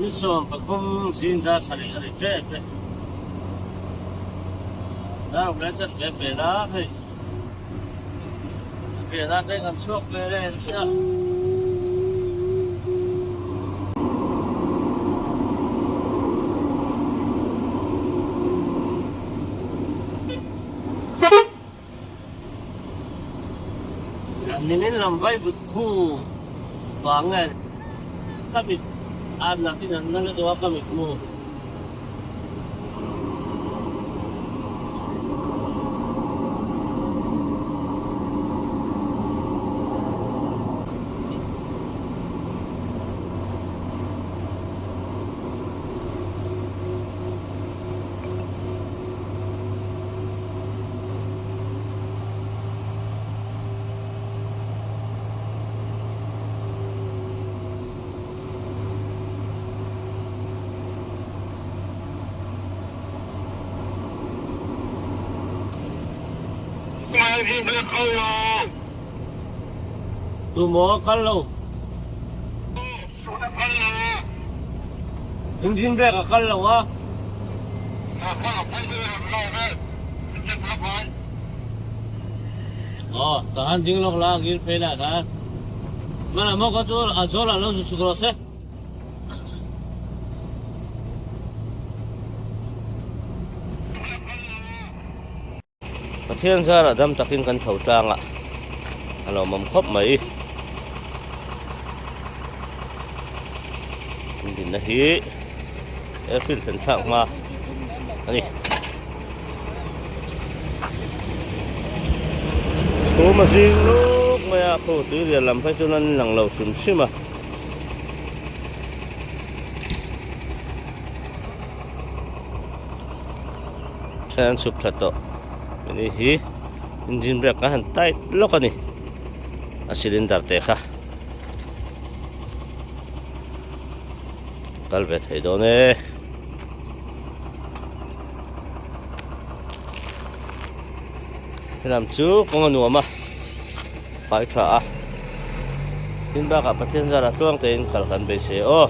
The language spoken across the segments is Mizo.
Ni 13 zing dar sarih a ri tep e. Dar ruk leh chan ve pel a hei. Rian ah te kan chhuak ve reng chiah. Nimin lam vaivut khu vang nge ka mit a nakin an na lutuk a ka mit mu. Tu maw kal lo? Engine brake a kal lo a. Aw, ka han ding lawk la a ngil phei lah khan. Hmanah maw ka chu a zawl ah lo zu chhuk rawh se. Pathian zarah dam takin kan tho tlang a, a lawmawm khawp mai. An dinna hi airfield thlen thlak hma a ni. Chhum a zing luk mai a, khu tuirial lam phei chuan an lang lo hrim hrim a. Then an chhuk thla tawh ani hi engine brake a han tight lawk a ni a cylinder te kha kal ve thei dawn e. Helam chu kawng a nuam a fai tha a tin bakah Pathian zarah tluang tein kal kan beisei aw.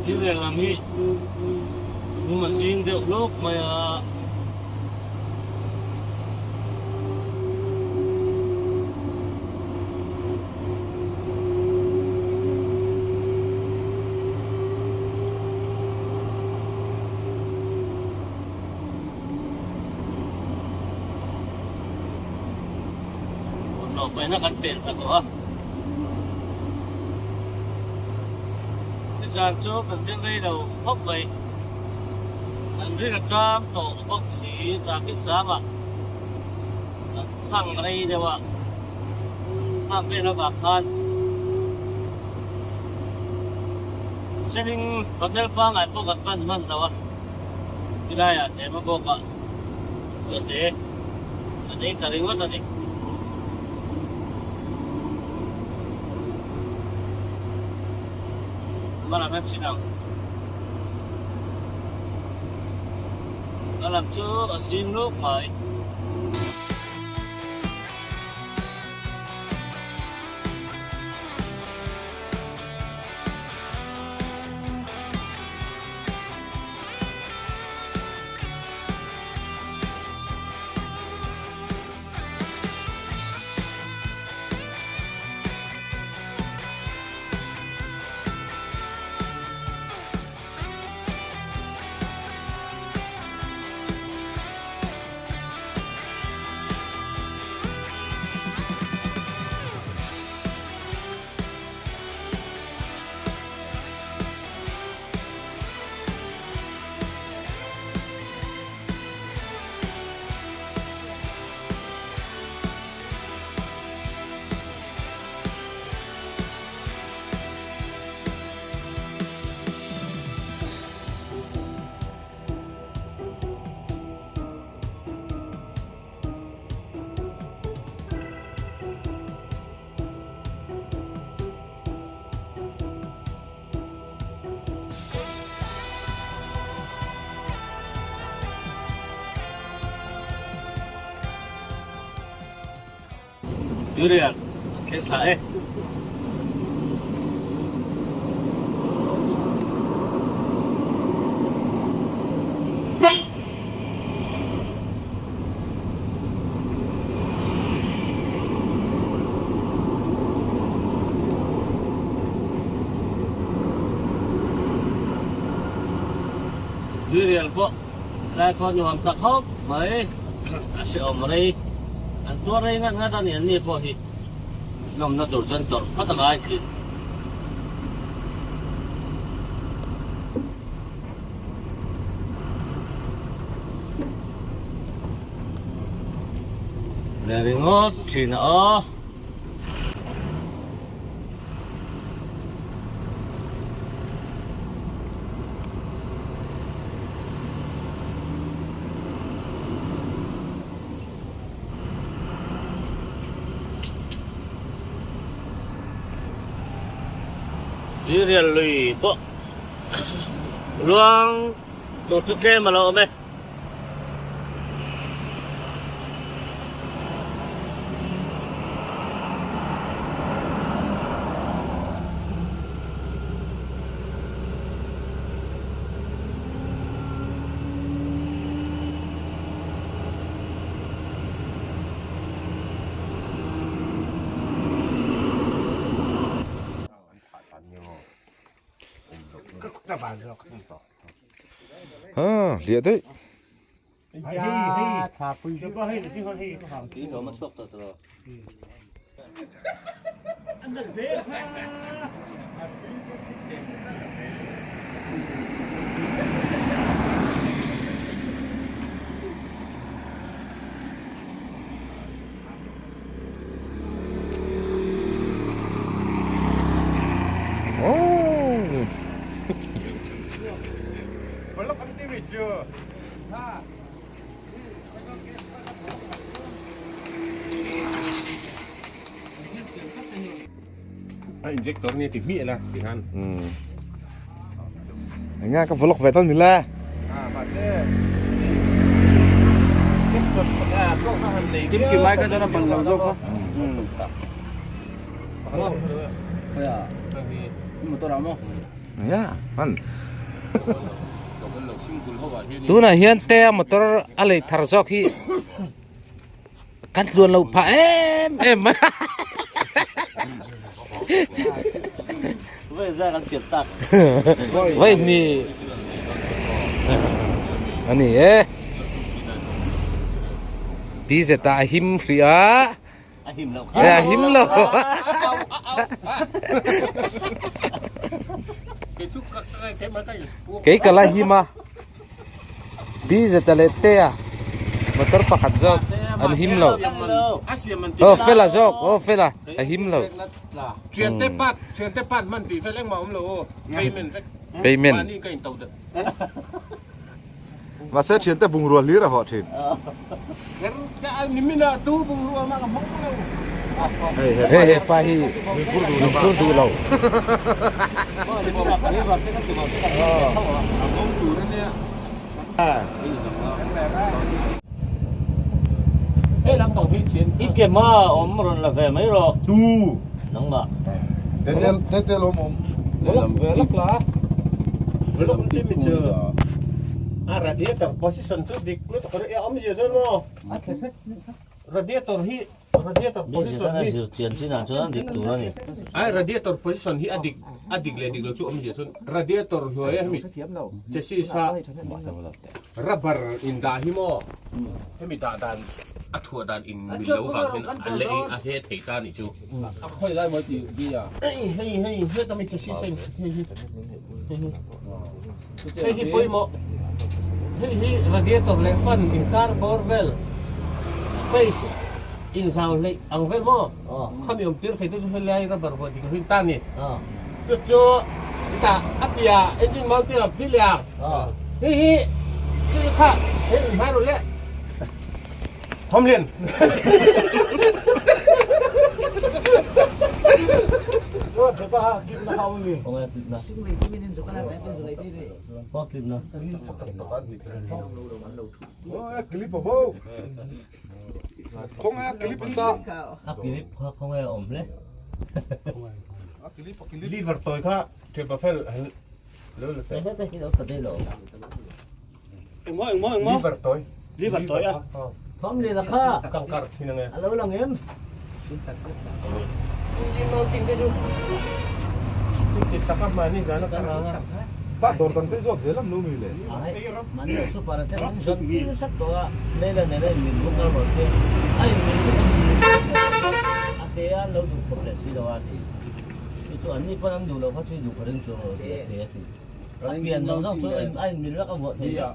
Thil reng lam hi chhum a zing deuh lawk mai a. Lawhpaihna kan pel ta tawh a, nizan chu kan ring rei lo khawp mai, kan ring a tlang tawh bawk si traffic jam ah kan hlang rei deuh a, hlang vel avang khan Seling hotel pangngai pawh kan pan hman lo a. Tilaiah tlem a bawk a, chawte an ei ta ringawt a ni. Hmalam a chin ang. A lam chu a zing luk mai. Tuirial an thleng thla e. Tuirial pawh lai pawh nuam ta khawp mai a hrehawm rei an tuar rei ngat ngat a ni an ni pawh hi nawmna tur chuan tawrh phawt a ngai thin. Leh ringawt thin a aw. Tuirial lui pawh Luang tur chu tlem a lo awm e. Ha liah daih. A injector nia ti hmiah la ti khan. Enga ka vlog ve tan ni le. Kim kim ai ka chuan a ban lo zawk a. Ya, man. Tunah hian tea motor a lei thar zawk hi kan tluan loh phah em em mai a. Vawi hnih a ni e. Pi zeta a him hrih a. A him lo kha. A him lo. Kei ka la him a. Pi zeta leh tea motor pakhat zawk an him lo. Aw fela zawk aw fela a him lo. Thiante pat thiante pat hman tih vel engmah awm lo aw payment vek. Payment. Mahni ka in to dat. Mahse thiante bungrua hlir a hawh thin. Hei he pa hi min phur duh lo. I ke hma awm rawn la ve mai rawh. Tu. Nangmah. Tete lawm awm. A radiator position chu dik lutuk a awmzia chuan maw radiator hi radiator position hi zir chian chinah chuan dik tur a ni. Ai radiator position hi a dik a dik leh dik lo chu awmzia chuan radiator hnuaia hemi chassis a Rubber in dah hi maw hemi dah dan a thuah dan in mil lo vang hian a leh a he thei ta nih chu. A khawi lai maw tih bi a. Hei hei hei heta mi chassis a in hei hi hei hi hei hi pawimawh hei hi radiator leh fan inkar bawr vel space inzau hleih ang vel maw khami awm tir thei te chu helai rubber vuah dik lo hi an tan ni chu chu hetah a piah engine mounting ah phil leh ang. Hei hi chu kha hei in hmai rawh le. Thawmlian. Clip abo. Khawnge a clip in dah. A clip kha khawnge a awm hle. A clip a clip. Liver tawi kha Thipa fel lo la teh. He he lo ka dei lo. Engmaw engmaw engmaw. Liver tawi. Liver tawi a. Thawm leh la kha. Kangkar thin ange. A lo lang em. Engine mounting te chu. Chuti taka hmani zan a kan rang a. Pa dawr dang te zawt ve lam lo mi le. Mahni super te an zawt tir hrep tawh a, Leila nena in min bawk a rawn te a in min chu a te a an lo duh khawp leh si lo a ti. Chu chu an ni pawn an duh loh kha chu i duh ka ring chu a ti a ti. A pian zawng zawng chu a in mil vek a vuah thei vek.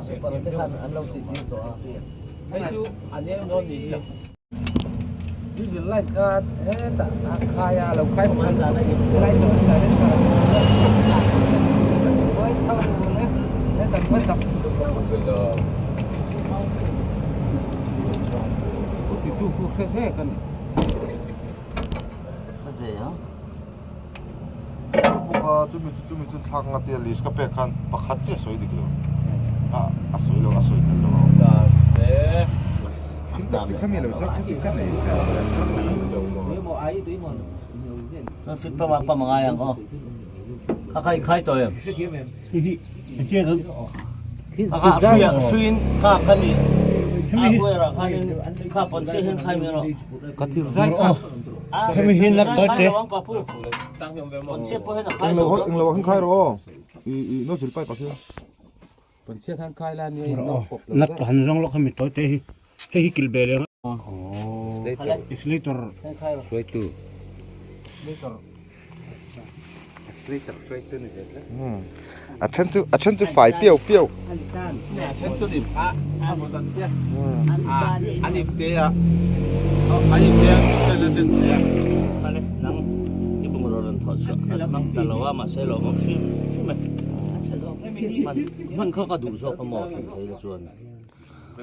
Super te khan an lo tih tir tawh a. Hei chu a nem dawn ni hi. Diesel light kha hetah a khai a, lo khai bawk a helai chu silencer a chho leh hetah va dap titu khu hre zek a ni. Bawk a chumi chu chumi chu thlak nga tia list ka pek khan pakhat chiah sawi dik lo a a sawi lo a sawi tel lo a thil tak chu khami lo zak kha chu ka nei Fit pa pa mangai ang aw a khai khai tawh em a kha hruia hruiin kha khami a buairah khanin kha pawn chiah hian khai mai rawh ka thil zai kha Hemi hi nat tawi te. Englo englo ah khan khai rawh aw i i nozzle pipe ah khian. Pawnchhiat han khai lai nia in nawk pawp lo Nat han zawng lawk hemi tawi te hi hei hi kilh ve leh ang. Accelerator. Hruaitu. Accelerator hruaitu ni ve tlat. A then chu a then chu fai piau piau. A then chu nim a a bu dan te a a nim te a a nim te a sen a sen te a. Hale nang i bungraw rawn thawh chhuah kha hmang ta lo a mahse lo awm hrim hrim e. Hman hman kha ka duh zawk a maw hrim thei la chuan.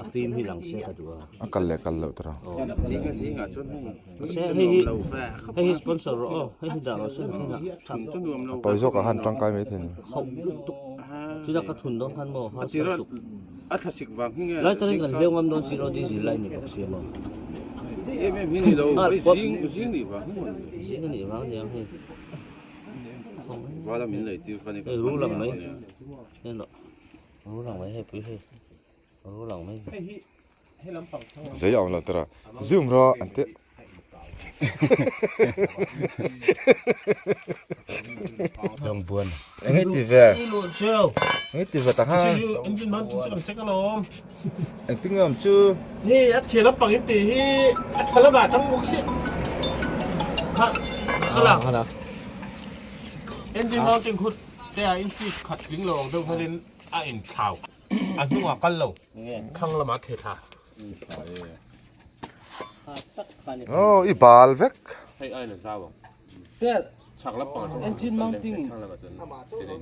A fim hi lang se ka duh a. A kal leh kal loh tara. Zinga zingah chuan hung Hei hi hei hi sponsor rawh aw hei hi dah rawh se heng ah thun chu nuam lo A tawi zawk ah khan tangkai mai thei ni. Khauh lutuk chutah ka thun dawn khan maw har sar tuk. A thlasik vang hi nge Lai takin kan hleu ngam dawn si lo diesel lai ni bawk si maw. Em em hi ni lo zing zing nih vang hi maw ni. Zing a nih vang aniang hei. Vala min lei tir kha ni. Hei ru lang mai. Hei rawh. Ru lang mai hei pui hei. Ru lang mai. Zei a awm lo tara zoom rawh an ti. Engei ti ve? Engei ti ve tak ha? Engtin nge awm chu? Ni a chhe lampang in tih hi a tha lamah tang bawk si. Kha khala. Engine mounting khut te ah inch khat tling lo ang deuh hianin a inthlau. A hnungah kal lo, thlang lamah theh thla. Aw, i bal vek. Hei aiin a zau ang. Tel, Chhak lampang ah chuan engine mounting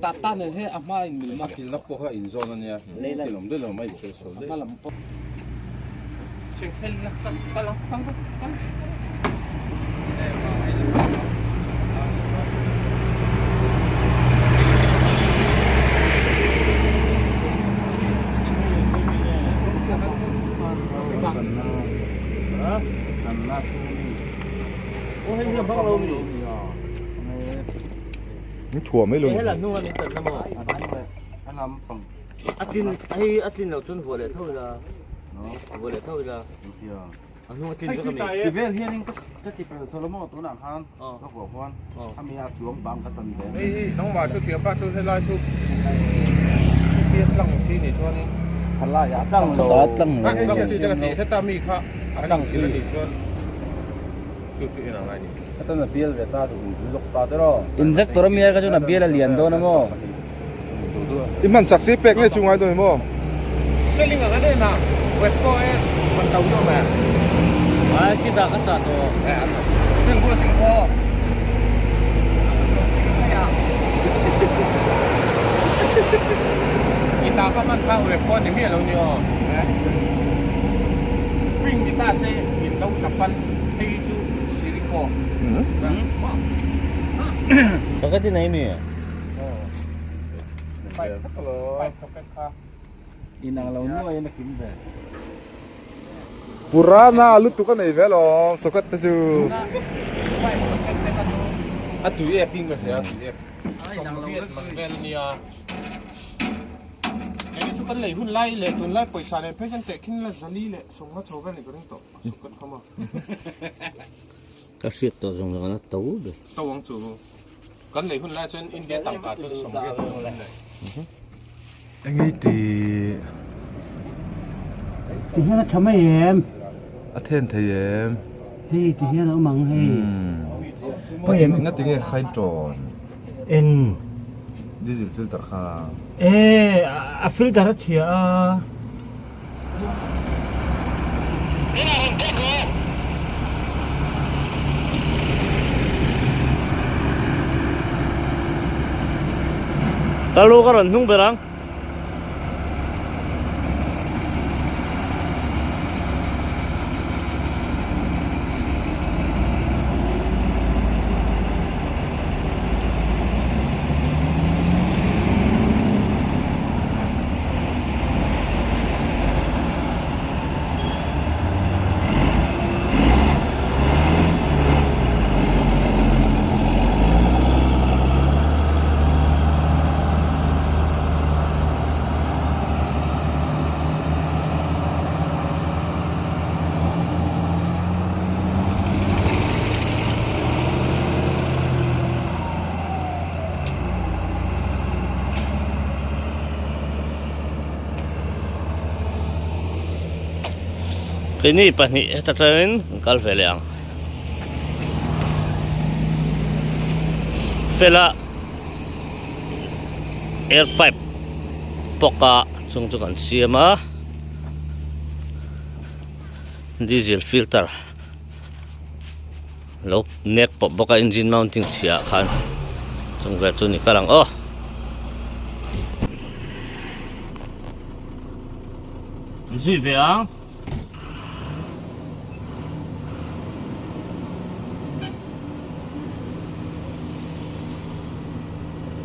tata nen he a hma in mil ma. A kilna pawh kha inzawn a nia, tin awm daih lo mai sawi sawi daih. A hma lam pawh. Ni thuam mai lo ni. A tlin hei a tlin loh chuan vuah leh tho ila vuah leh tho ila a hnung a tlin vek a mi. Ti vel hianin ka ti pel chawlh maw tunah khan ka vuah khuan a mi a chuang bang ka tan ve. Hei hi nangmah chu thiampa chu helai chu chutia tlang chi ni chuanin Khalai a tlang lo a tlang lo tlang chi te ka ti heta mi kha a tlang chi a nih chuan chu chu en ang a ni. Atan a bial ve ta chu lawk ta te rawh. Injector a mi ai kha chuan a bial a lian dawn a maw? I hman sak si pek ngei chu ngai dawn maw? Seling ang an en a, web pawh e man to deuh mai a. Ai khi dah ka chah tawh. Sing pawh sing pawh. I ta ka hman kha web pawh ni miah lo ni aw. Spring ni ta se in lo chapal hei chu sirik. Socket i nei mi? Inang lo nuaiin a kim ve. Purana lutuk a nei ve alawm socket te chu. A tui ek in ka hria a tui ek. Sawmriat man vel a nia. Keini chu kan lei hun lai leh tunlai pawisa nen phei chuan tehkhin la zali leh sawmnga chho vel ni ka ring tawh socket kham a. Ka hriat tawh zawng zawng a to ber. To ang chu. Kan lei hun lai chuan India tangka chuan 80 dawn a ni. Engei ti. Ti hian a tha mai em? A then thei em? Hei ti hian a awm ang hei. Patin enga tinge khain tawn? Eng? Diesel filter kha. E a filter a chhia a. Ka lu ka rawn hnung ber ang. Keini pahnih heta tangin kan kal ve leh ang. Fela air pipe pawka chung chu kan siam a diesel filter lo nek pawp bawk a engine mounting chhia ah khan chung vel chu ni kal ang aw. Zui ve ang.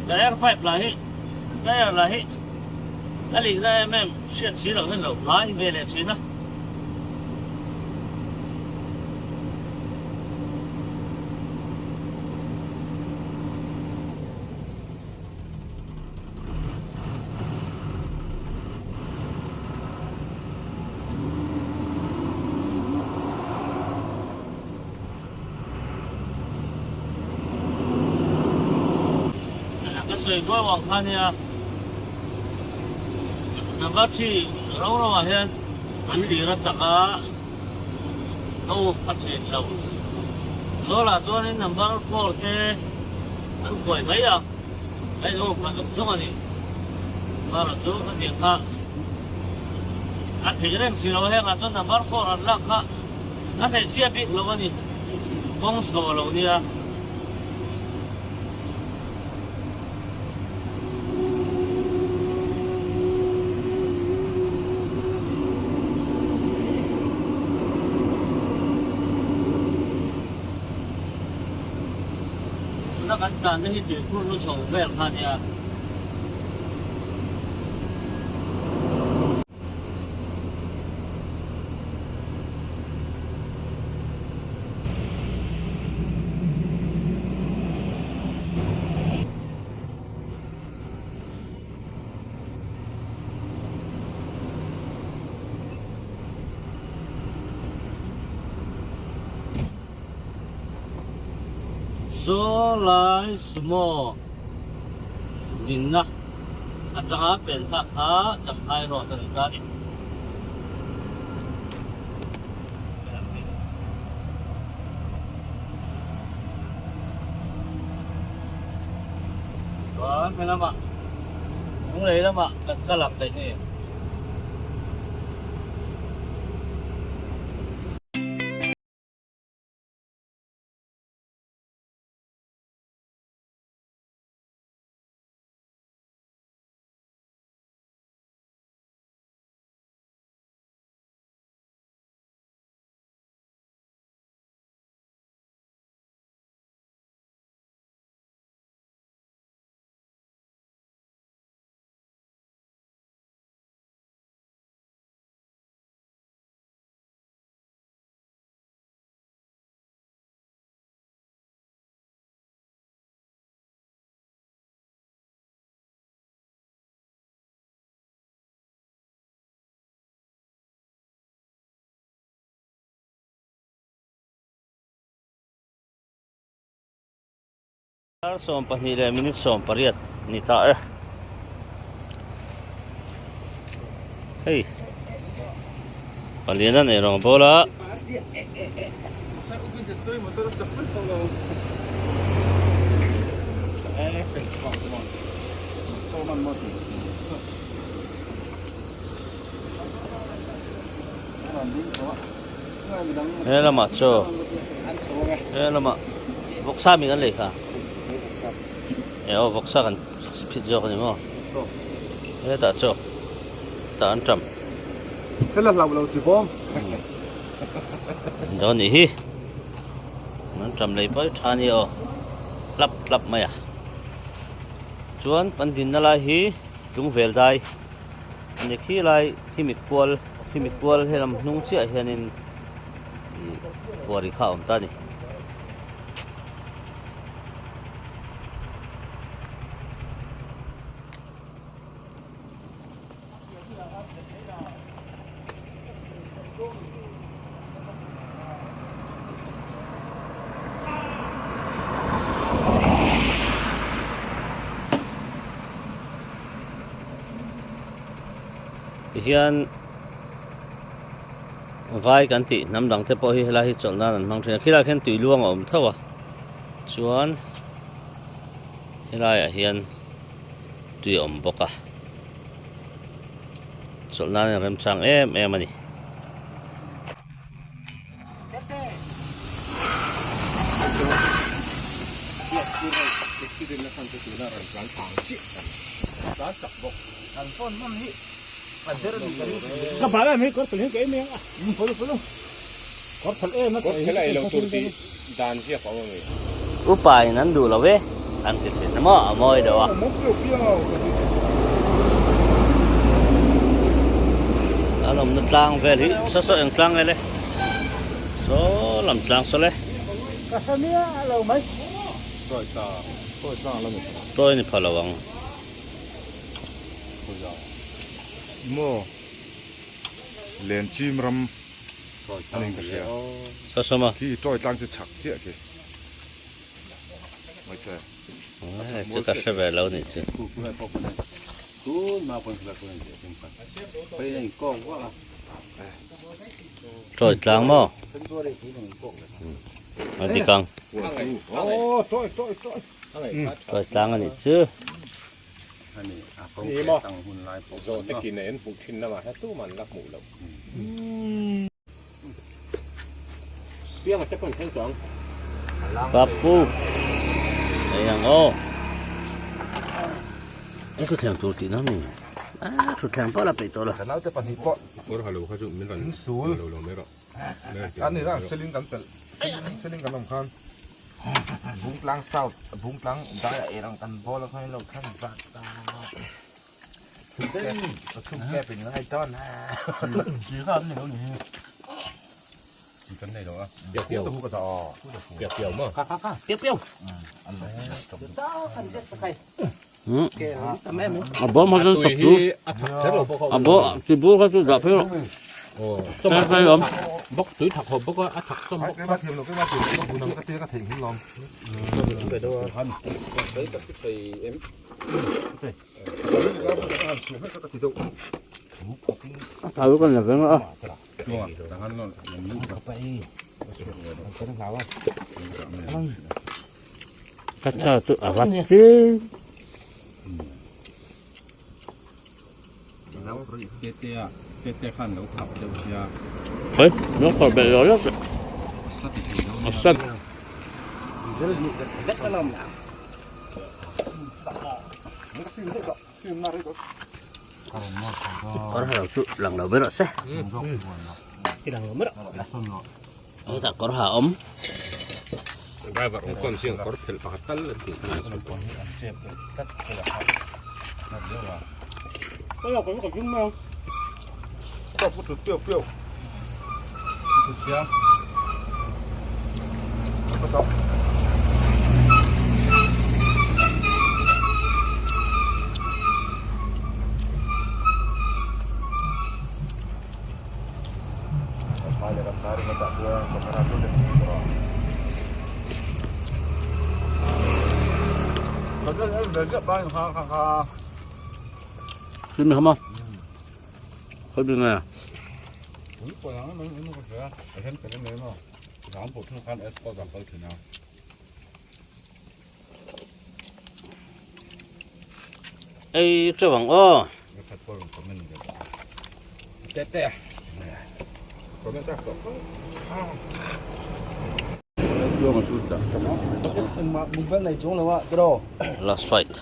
Ka air pipe lah hi ka air lah hi a lih na em em hriat si loh hian lo hlai ve leh thin a. Ka sawi kuau ang kha nia number 3 ro ro ah hian an lir a chak a a up a then lo zawlah chuanin number 4 te an kuai mai a a in up a zuk zuk a ni mara chu a tiang kha a theih reng si lo hengah chuan number 4 an lak kha A theih chiah bik lo a ni. Kawng chho a lo nia. Tuna kan tlanna hi tuikhur lu chho vel kha a nia. Saw lai sumo dinna atanga pen thlak kha Champhai road a ni ta a ni. Chuan he lamah lunglei lamah kan kal ang daih ni. Dar 12 leh minute 18 ni ta e. Hei palian a nei rawng bawl a. He lamah chaw he lamah vawksa mi kan lei kha e aw vawksa kan phit zawk a ni maw hetah chaw tah an ṭam Hela hlauh lo chi bawm dawn nih hi an ṭam lei pawh hi ṭha a ni aw hlap hlap mai a chuan kan dinna lai hi tlungvel dai. Ni khi lai khi mikhual khi mikhual helam hnung chiah hianin ih quarry kha a awm ta a ni. Tihian vai kan tih hnam dang te pawh hi helai hi chawlh nan an hmang thin a khilaiah khian tui luang a awm tho a chuan helaiah hian tui a awm bawk a chawlh nan a remchang em em a ni. Upa in an duh lo ve an ti thin maw a mawi deuh a. An awmna tlang vel hi saw saw eng tlang nge le. Saw lam tlang saw le. Tawi ni pha lo ang. Maw len chim ram a ning ka hria. Saw saw maw. Khi tawi tlang chu chhak chiah khi. Mai che. Chu ka hre ve lo nih chu. Tawi tlang maw? A dik ang. Tawi tlang a nih chu. Papu ei ang aw. Ei thutthleng tur tihna mi? Ah thutthleng pawh la peih tawh lo. Ka naute pahnih pawh in sul an ni rang seling kan pelh seling kan awm khan Bungtlang south Bungtlang daiah ei rang kan bawl a khan in lo thlan zat a. A bawm kha chuan sak chu a bawm chi bur kha chu dah phei rawh phei phei awm. A thau kan la veng a. Ka cha chu a vat chi. Hei, nó khỏi bẹ rồi đó. A sat. Kawr ha lo chu lang lo mai rawh se. Lang lo mai rawh. Hetah kawr ha a awm. Driver awm khawn chiang kawr phelh pakhat tal an tih kha a sawi tawh. Chumi hama. Khoi bi nga. Ei teuh ang aw. Last fight.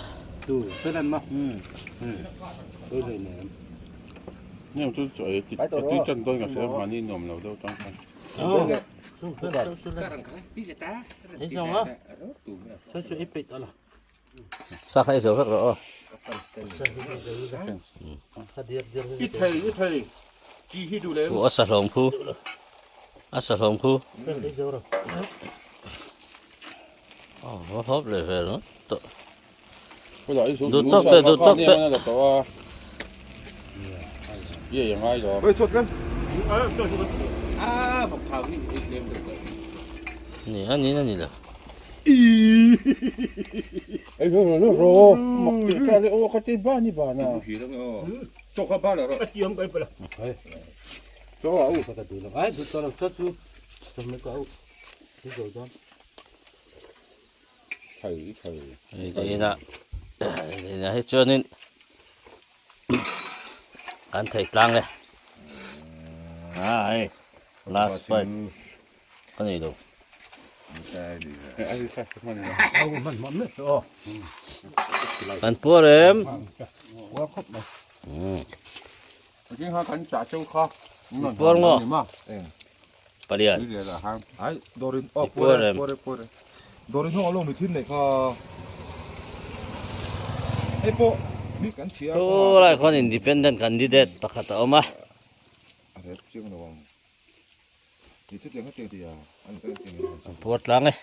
Sa kha i zo vek rawh aw. Aw a sa hlawm khu a sa hlawm khu aw va hawp leh vel ngawt tawh duh tawk teh duh tawk teh. Ni a ni a ni lo. Inah hi chuanin kan thei tlang e a hei last fight ka nei lo. Kan puar em? Puar ngaw. Palian. Puar em? Thu lai khuan independent candidate pakhat a awm a. An puar tlang e.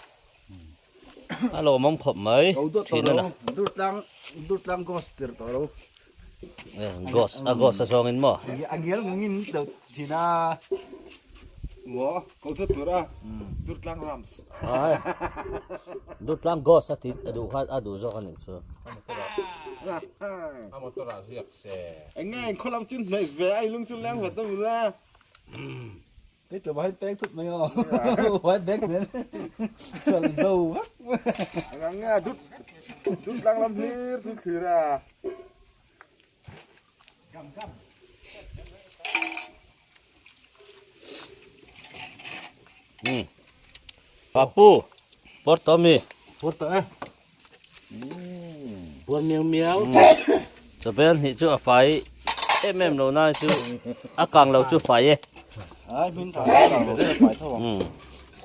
A lawmawm khawp mai thin a na. Ghost a ghost a zawng in maw. Durtlang ghost a ti a duh kha a duh zawk a nih chu. Cái chỗ bay bén thụt mày không? Bay bén đến chuẩn dầu vắt. Nghe đút đút đang làm hir thụt thử ra. Papu, por to mi. Por to e. Por miau miau. Chawbel hnih chu a fai em em lo na chu a kang lo chu fai e.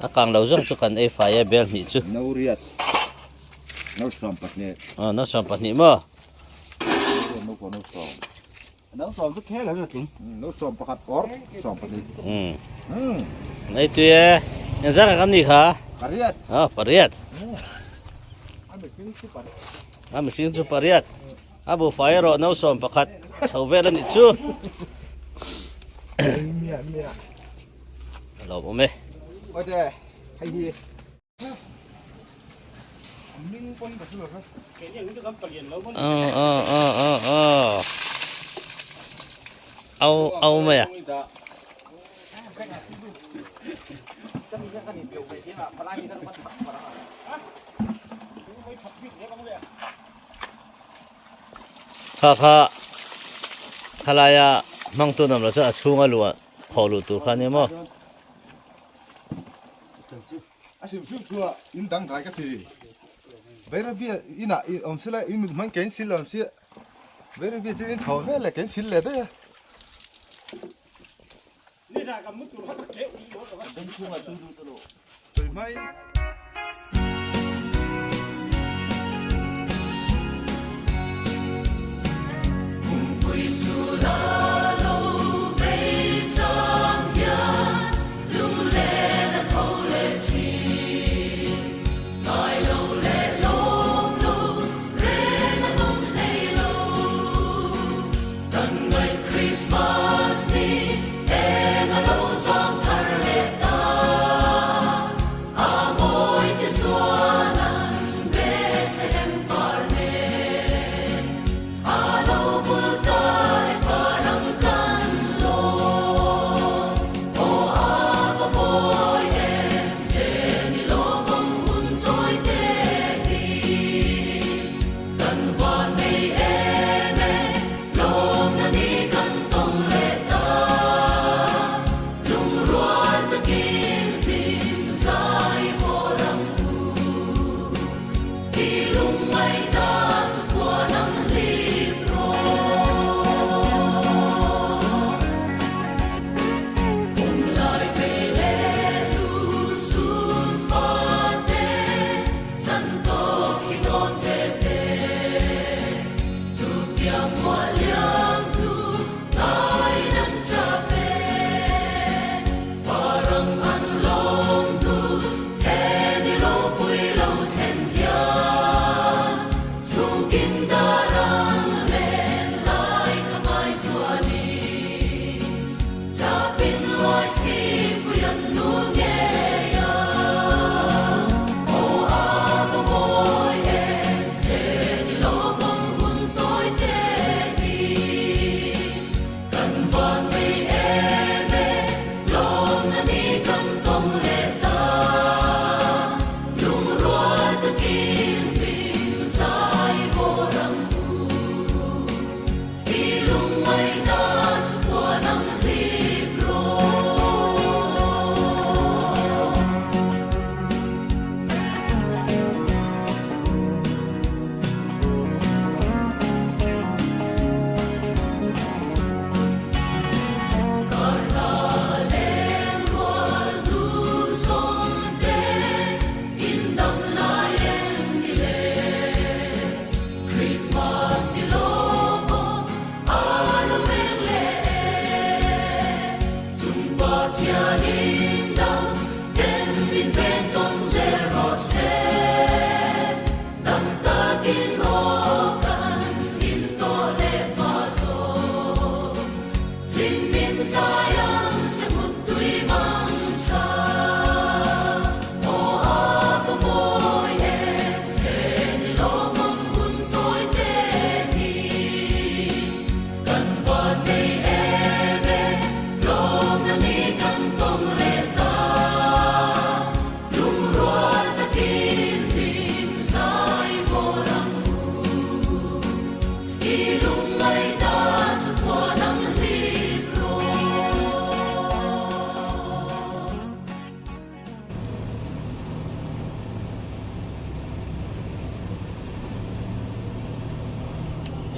A kang lo zawng chu kan ei fai e bel hnih chu. No riat. No sawm pahnih. A no sawm pahnih maw? No pawh no sawm. No sawm chu kher lo tling. No sawm pakhat or sawm pahnih. Nei tui e. Engzah ka kan nih kha? Pariat. A pariat. A mihring chu pariat. A buhfai erawh no sawm pakhat chho vel a nih chu. A lo awm e. Au au mai a. Kha kha khalaia hmangtu nawm lo chu a chhunga luah khawh luh tur kha a ni maw? A hrim hrim chu a in dangdai ka ti. Vairabia inah i awm sila in mit hmang kein sil awm sia. Vairabia chu in tho vel leh kein sil leh daih a. Tui hmai.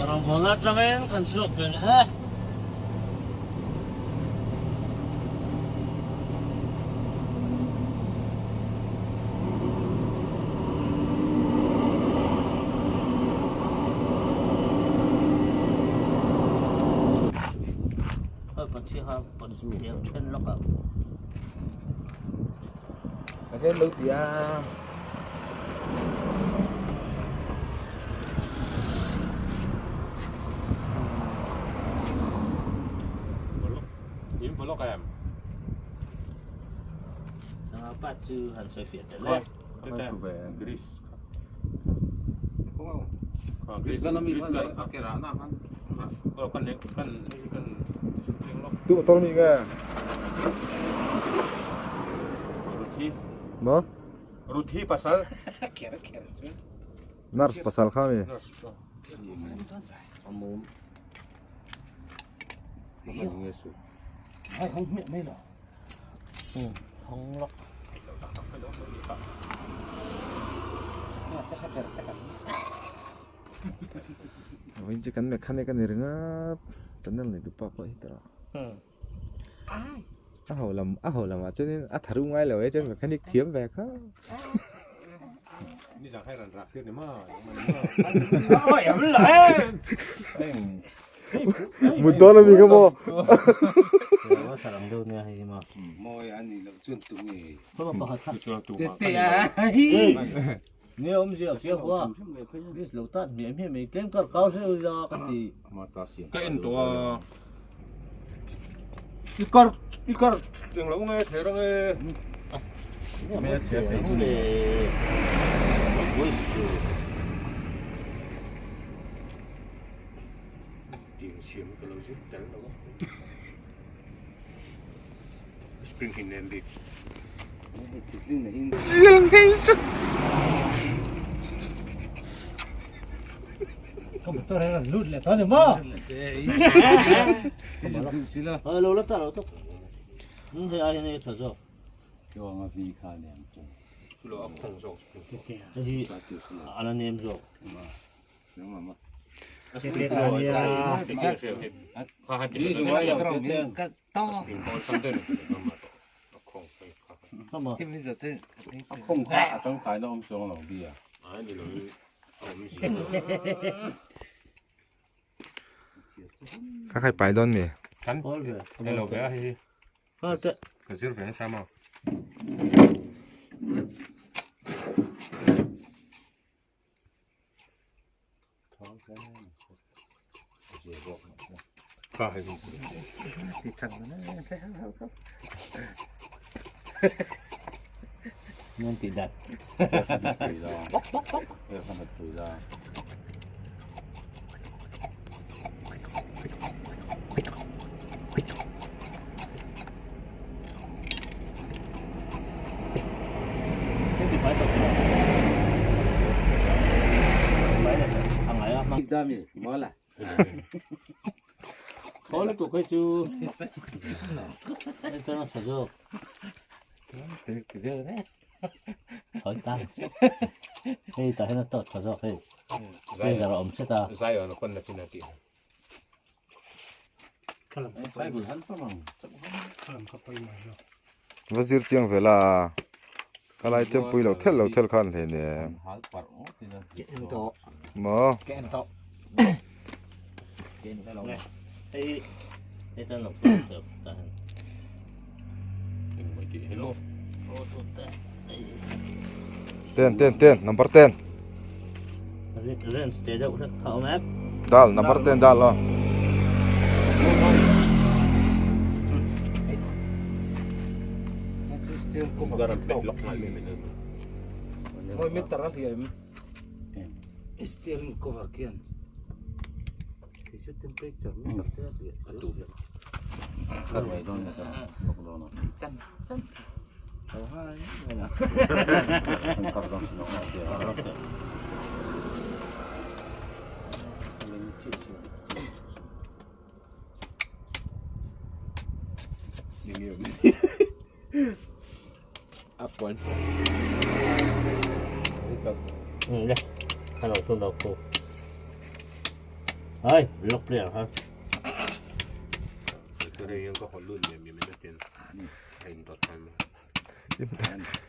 Rawngbawlna atangin kan chhuak ve leh e. Again lo tia. In vlog em. Pa chu han sawi fiah tel e. Greece. Greece Greece kan kan kan kan Tu motor mi nge. Ruthi. Mo? Ruthi pasal. Nurse pasal kha mi. Nurse. Hong lok. Vawin chu kan mechanic a ni ringawt channel nei duh pah pawh hi tawh a ho lam a ho lamah chuanin a tha ru ngai lo e chuan mechanic thiam ve kha mut dawn ami kha maw Nge awmzia a chiang hua miss lo tan hmiah hmiah mai tlem kar kau zeuh ila ka ti. Ka en tawh a i kar i kar eng lo nge thler ange insiam ka lo zir tel lo a spring hi nem bik. Sial ngei suh. Ka motor hi a rawn lut leh tawh a ni maw? Lo la ta lo tuk. Hei ai hian hei a tha zawk. Hei hi a la nem zawk. Ka khai pai dawn mi. Ka zir ve nasa maw. Nên tỉ đặt. Zion a pawn na chin a tih. Va zir chiang ve la ka lai chuan pui lo thel lo thel khan hle nia maw Ten ten ten number ten. Dal number ten dal lo. Moi meter a hliam. Steering cover khian.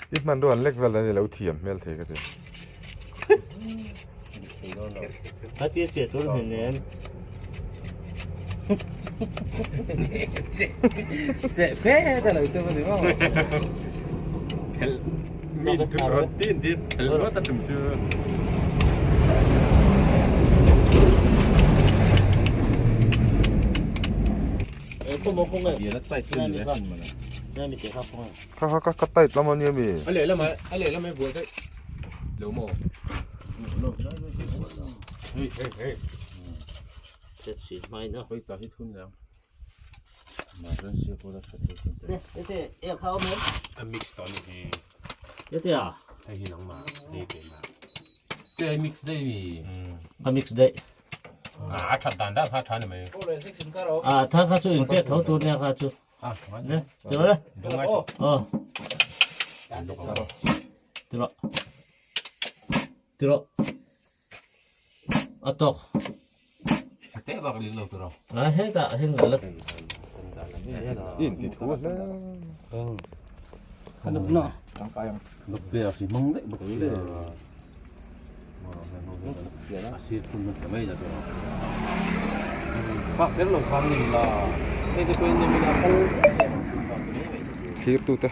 I hmanrua an lek vel dan hi lo thiam hmel thei ka ti. Kha kha kha kha tight lam ania mi. A lehlam ah a lehlam ah buai daih lo maw. Hei hei hei. A mix tawh anih hi. Hei hi nangmah lei ve mah. Ka mix daih. A that dan dan kha a tha ni mai. A thar kha chu inpek tho tur nia kha chu. Ne, tiro le. Aw. Tiro. Tiro. A tawk. A hetah heng la. In ti thu hle. Thlir tute.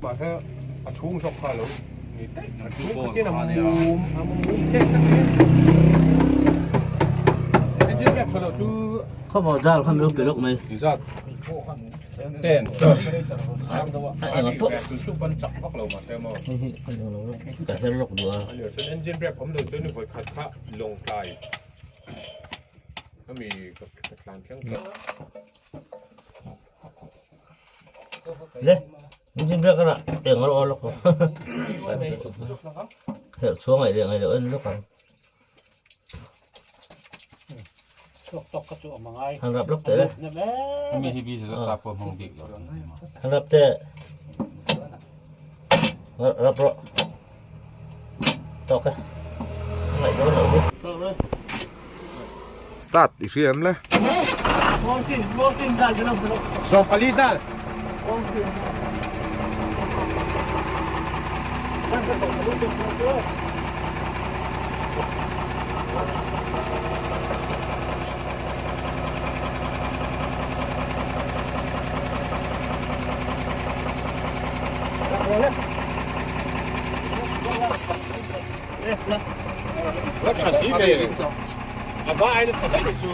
Mahse a chhung zawk kha a lo ni daih a chhung khatin a mum a mum thek tak mai a engine brake tha lo chu Khawmaw dal kha meuh pe lawk mai. Zat ten Ka her lawk duh a. Engine brake awm lo chuan vawi khat kha lawng tlai ami ka tlan thleng tawh. Le engine brake a eng a lawk lawk. Herh chhuang ngaih leh ngaih loh en lawk ang. Han rap lawk teh le. Han rap teh. Rap rawh. Tawk e. Ngaih dawn loh hi. Start i hria em le? 14 dal. A va ai na tha daih chu.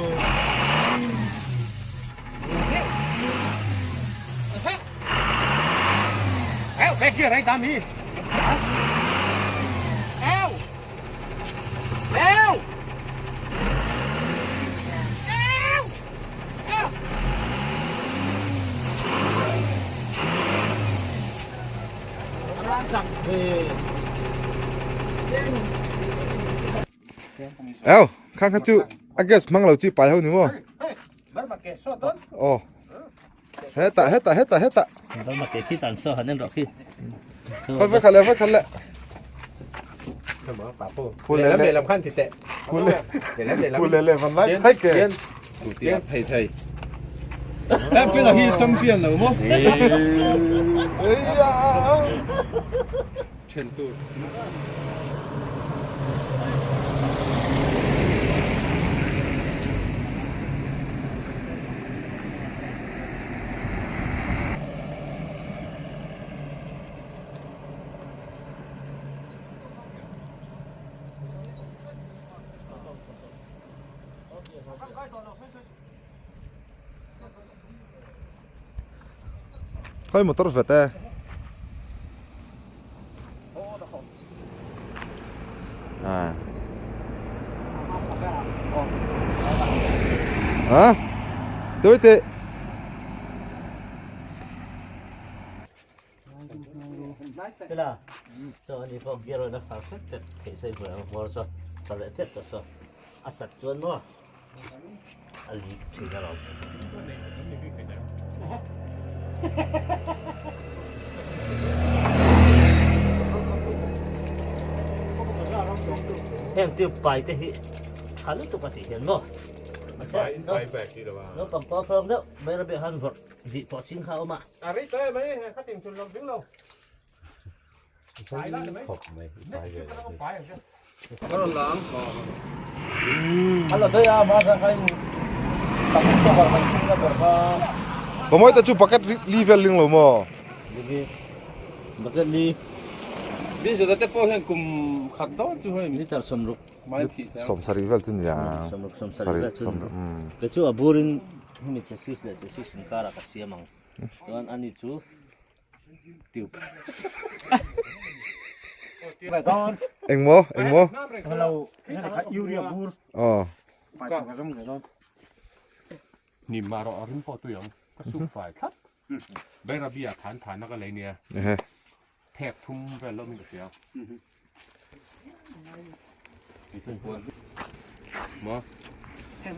Eo, khang kha chu a gas hmang lo chi pai ho ni maw? Aw. Hetah hetah hetah hetah. Dal ma ke khi tan so han en rawh khi. Khawi va khalh le va khalh le. Khu le le lam khan ti teh. Khu le khu le le van lai phai ke. Thei thei. Em fela hi champion lo mo. Ei ya. Then tur. Khawi motor vet e. À. Hả? Tôi tệ. Fela so ani pawh gear rawn a far hret hret theih se hmuh ang hmawr chu far leh tep tawh so a sat chuan maw a leak thin alawm. Heng tube pai te hi tha lutuk a tih hian maw naupang pawh hrawng deuh mai ram hian vawrh vih pawh ching kha a awm a. A rei tawh em mai kha ting chun lawm ding lo. Khawp mai pai ve lo. Ka rawn la ang. A la daih a ma kha khain tam tawk ah kan thing na ber kha. Pamawi te chu bucket li vel ling lo maw? Bucket li. Diesel te pawh hian kum khat dawn chu hei. Liter 60. Mai thih sia. 70 vel chu nia. 60 70 vel chu. Kei chu a burin hemi chassis leh chassis inkar ah ka siam ang. Chuan ani chu tube. Engmaw engmaw? Urea bur. Aw. Hnim mah rawh a rim pawh tui ang. Ka suk fai thlap. Bairabi ah than than a ka lei nia. Phek thum vel lo min ka hria. Maw? Kan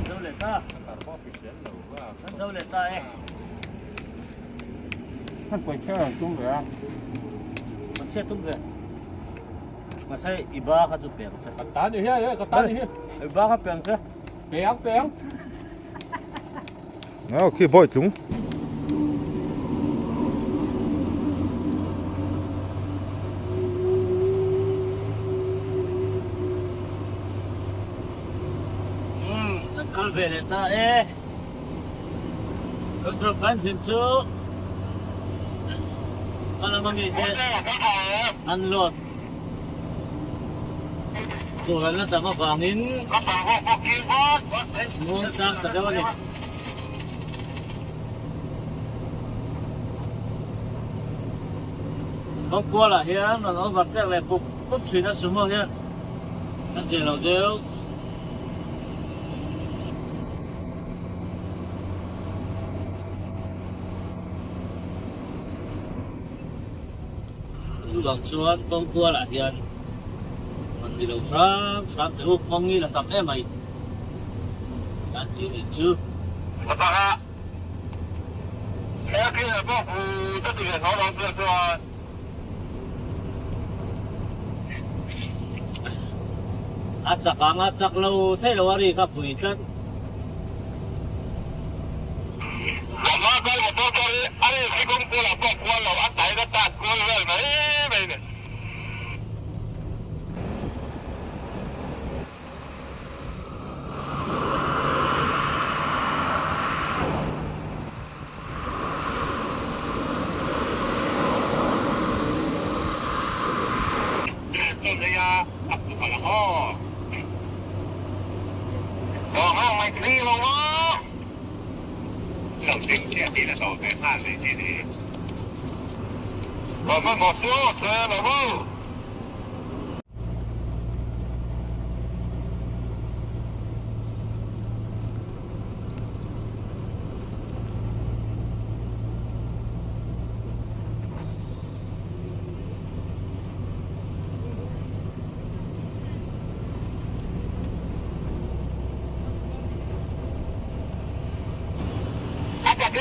zo leh ta. Kan zo leh ta e. Kan pawisa an tum ve a. Pawisa tum ve. Mahse i ba kha chu peng che. Ka ta ni hi, ka ta ni hi. I ba kha peng che. Peng peng. Au khi bawi tlung. Kan kal ve leh ta e. Kan drop kan zin chu ka lam ami te an load tur an la tam avangin muang chang ta deuh a ni. Kawngkualah hian rawn overtake leh pup pup thin a sumo hian a zir lo deuh. Chuvang chuan kawng kualah hian rawn ti lo hram hram teh u, kawng hi la tam em mai an tih nih chu. A chak ang a chak lo thei lo a ri kha pui tlat. E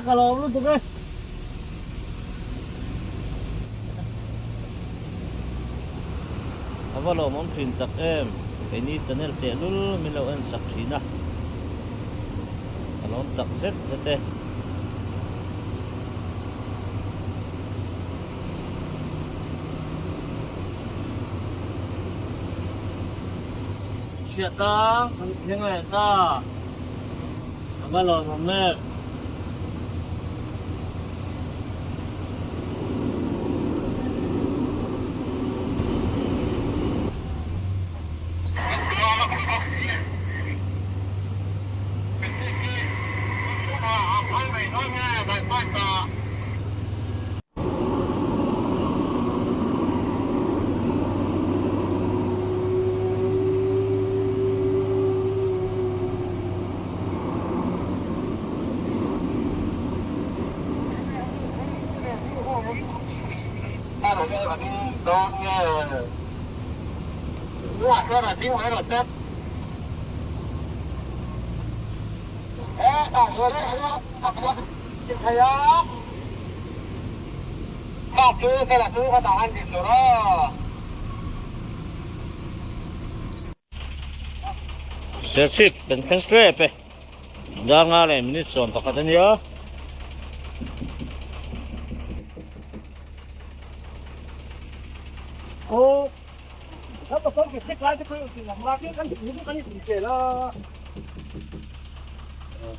ka lawm lutuk e. A va lawmawm thin tak em, keini channel tehlul min lo en sak thin a, ka lawm tak zet zet e. Chhiat a, kan thleng leh ta. A va lawmawm em. Serchhip kan thleng tep e. Danga leh minute 11 a nia.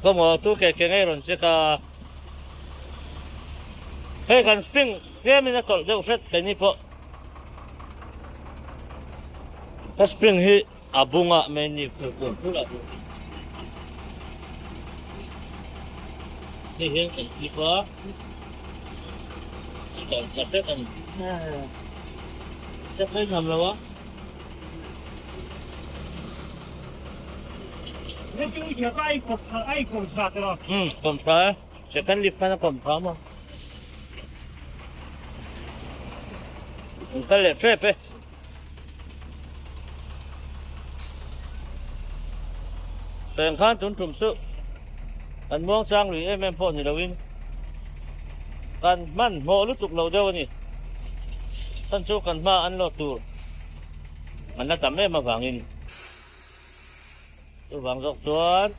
Ka maw tu ke ke ngei rawn check a. Hei kan spring tlem in a tawlh deuh hret keini pawh. Ka spring hi a bunga mai ni phur phur a bung. Hei hian kan tlip a. An tawlh ta hret a ni. Check mai nuam lo a. Kawm tha e. Second lift khan a kawm tha maw. An kal leh tep e. Peng khan tun tum chu kan muang chang lui em em pawh ni loin kan hmanhmawh lutuk lo deuh a ni. Chhan chu kan hma an lawt tur an la tam em avangin chuvang zawk chuan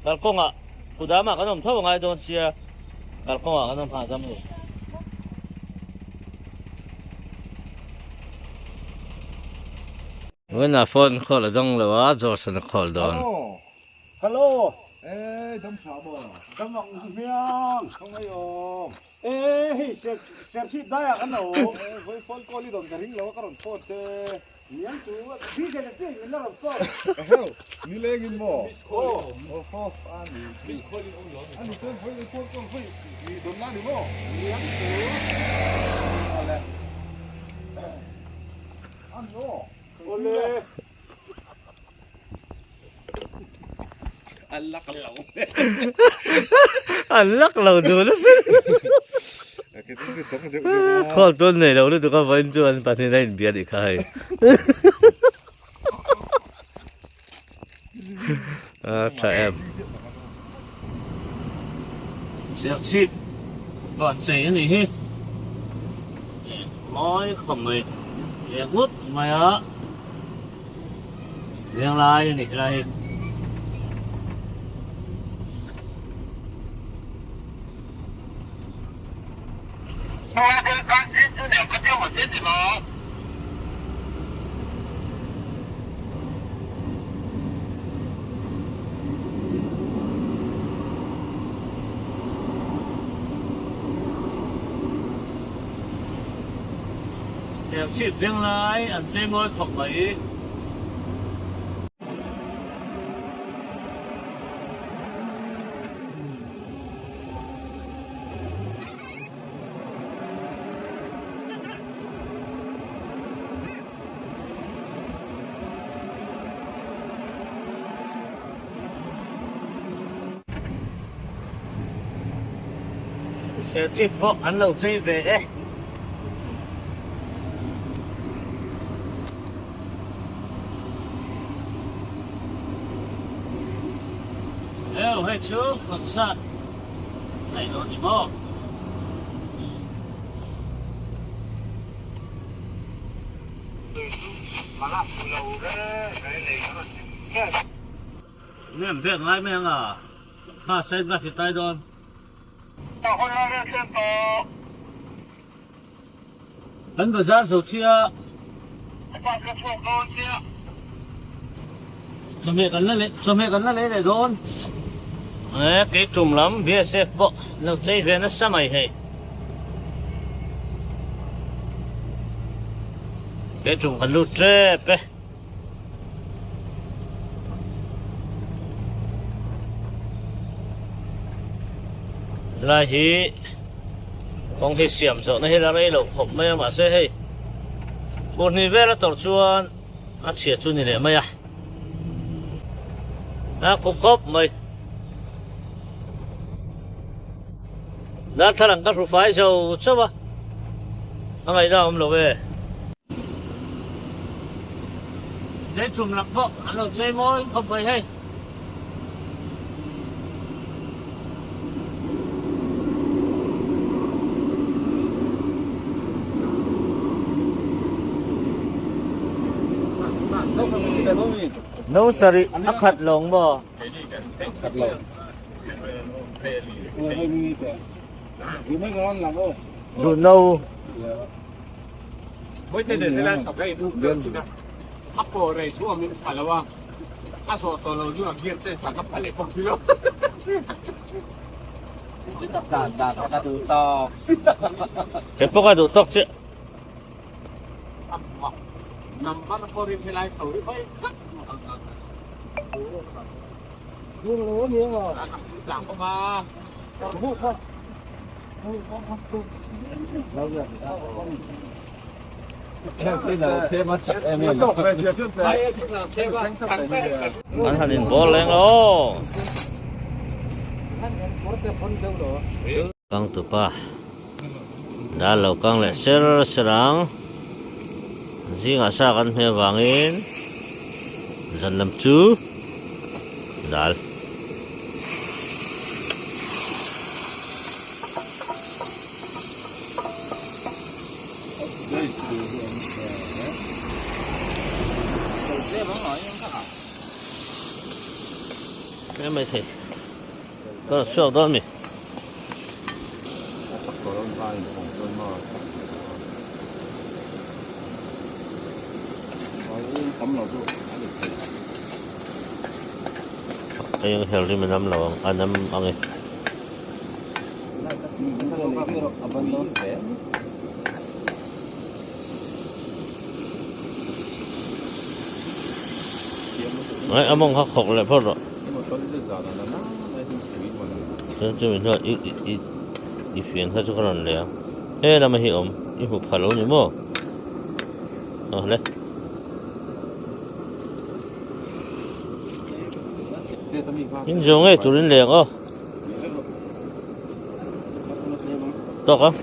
kalkawngah kudamah kan awm tho angai dawn sia kalkawngah kan awm hahdam lo. Vawiinah phone call a dawng lo a, Johnson a call dawn. Hello. Hello. Ê, dam tha maw? Dam ang hmiang. Không ai awm. Ê, hei serchhip daiah kan lo. Ê, vawi phone call i dawn ka ring lo a, ka rawn phone che. Niang chu, bike leh chiah in min la rawn phone. Eheu, nileng in maw? Miss call in awm. Aw ho, a ni. Miss call in awm lo. A ni chuan vawi phone call vawi i dawn la ni maw? Niang chu. Awle. A ni aw. Awle. An lak lo. An lak lo duh nasa. Call tun nei lo lutuk a vawiin chu an pahnih a inbia nih kha hei. A tha em. Serchhip van chei a nih hi. Mawi khawp mai leh ngut mai a. Veng lai a nih lai hi. Serchhip veng lai an chei mawi khawp mai. Serchhip pawh an lo chei ve e. Heu hei chu concert nei dawn ni maw? Nem vek ngai mai ang a, kha side bus i tai dawn. Kan bazar zo chiah. Chawhmeh kan la leh chawhmeh kan la lei leh dawn. E kei tum lam BSF pawh lo chei ve nasa mai hei. Kei tum kan lut tep e. Helai hi kawng hi siam zawhna hi la rei loh khawp mai a mahse hei fur hnih vel a tawrh chuan a chhia chu ni leh mai a a khup khawp mai darthlalang ka hru fai zo chauh a a ngaihna a awm lo e. Lei chum lam pawh an lo chei mawi khawp mai hei. No sarih a khat lawng maw? Khat lo. Duh no. Kei pawh ka duh tawk chiah. An han in bawl leng aw. Kang tupa dal lo kang leh ser ser ang zingah sa kan hmel vangin zan lam chu dal. Em mai thei ka rawn chhuak dawn mi. Eng her rim a nam lo ang a nam ang e. Ai a mawng kha khawk leh phawt rawh. Chuan chumi hnuah i i i fian kha chu ka rawn leh ang. He lama hi awm i hmu pha lo ni maw? Aw le. In zawng ngei turin leng aw. Tawk ang.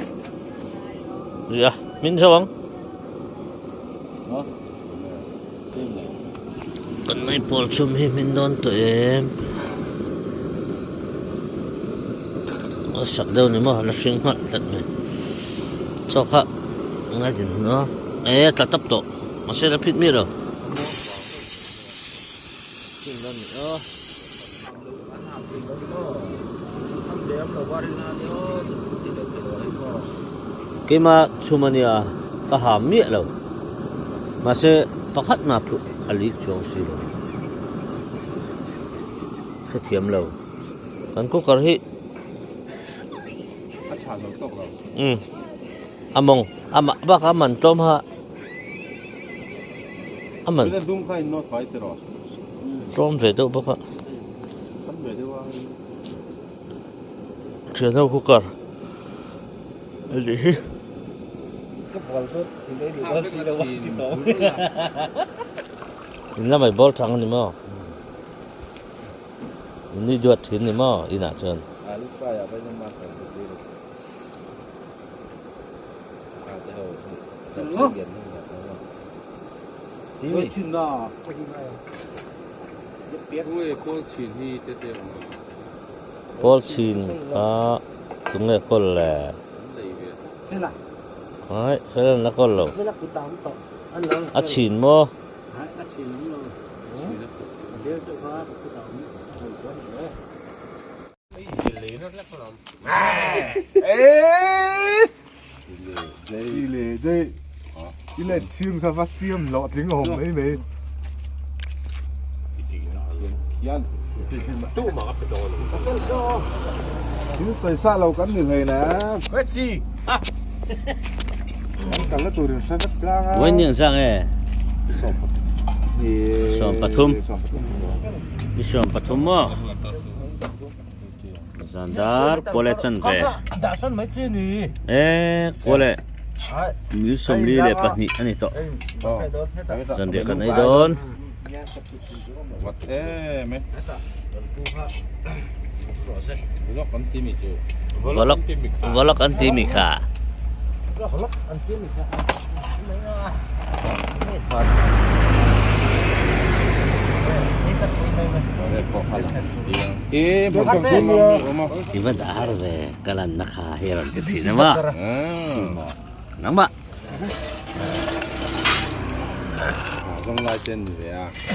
Ri a, min zo ang. Kan meipawl chhum hi hmin dawn tawh em? A sak deuh ni maw la hring nghalh hlat mai. Chaw kha ngai din hun a e tla tap tawh mahse la phit miah lo. Keima chhum a nia ka ha miah lo mahse pakhat hna phuh a lik chuang si lo hrethiam lo kan cooker hi umm a mawng amah bakah a man tlawm ha a man tlawm ve deuh bawk a thian ho cooker a nih hi. In lamah i bawl thang a ni maw? In nui duat thin ni maw inah chuan? Pawl chhin kha tunge kawl le? Ai, fel an la kawl lo. A chhin maw? Vawiin zang e 13 ni 13 maw Zandar kawle chan ve e kawle mil 42 a ni tawh zanriah kan ei dawn. Vawlak vawlak an ti mi kha. I va dah har ve ka lanna kha hi a rawn ti thin a maw nangmah.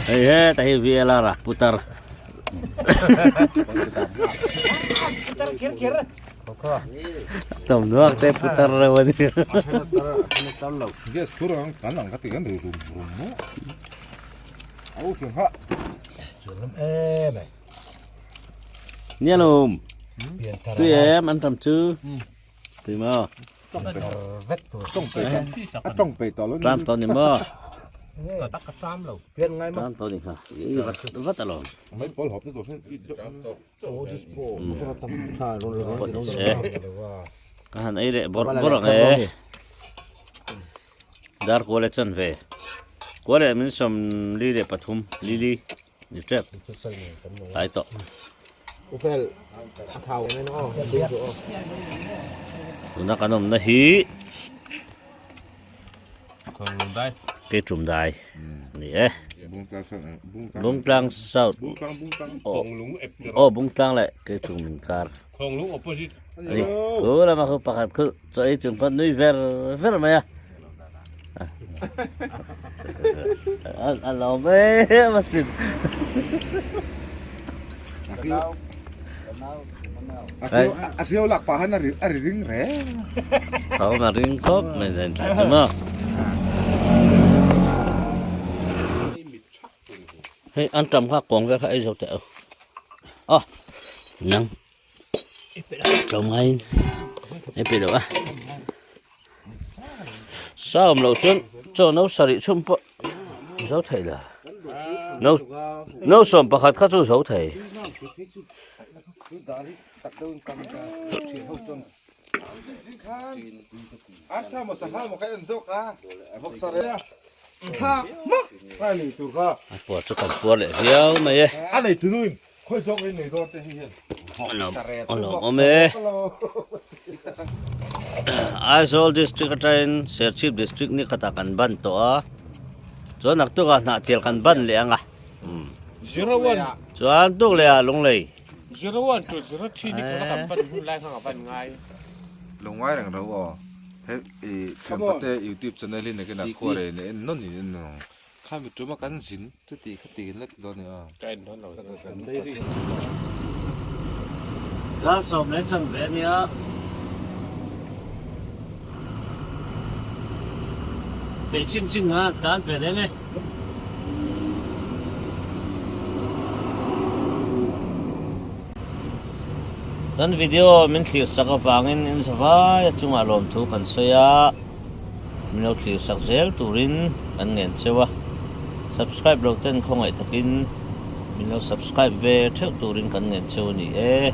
Hei heta hi VLR a putar. Tom nuak te putar reuh a ni. Gas phur ang kan ang ka ti kan ri rum rum mu. Au fiang ha. Nia lom. Tui em an tam chu. Tui maw. A tawng pe tawh lo ni. Tram tawh ni maw. Tram tawh ni kha. I vat vat alawm. Mai pawl hawp na tur hian i Pawh ni se. Ka han ei leh bawrh bawrh ang e. Dar kual e chan ve. Kual leh min 43 lili ni tep. Tlai tawh. Tuna kan awmna hi Keitum dai ni e. Bungtlang South aw Bungtlang leh Keitum inkar a ni. Khu lama khu pakhat khu chaw ei chung khan nui ver ver mai a. A lawm em asin. A hriau lak pah han a ri ring reng. Thawm a ring khawp mai zain thlai chu maw. Hei an tam kha kawng vel kha ei zo teh u. Aw nang tlawm ngaiin ei pe lo a. Sa awm loh chuan chaw no sarih chhum pawh zo thei la. No no 11 kha chu zo thei. A puar chu kan puar leh viau mai e. A lawmawm e. Aizawl district atangin Serchhip district ni khatah kan ban tawh a, chuan naktukah Hnahthial kan ban leh ang a. Chuan tuk leh ah Lunglei. Lo ngai reng ro aw. He i thianpate youtube channel hi nakinah khuar ei en nawn in en ang. Khami tuma kan zin chuti khati in la ti dawn a ni a. Dar sawm leh chan ve a nia. Peih chin chin a tlan ve reng e. Kan video min thlir sak avangin in zavai a chungah lawmthu kan sawi a, min lo thlir sak zel turin kan ngen cheu a, subscribe lo ten khawngaih takin min lo subscribe ve theuh turin kan ngen cheu a ni e.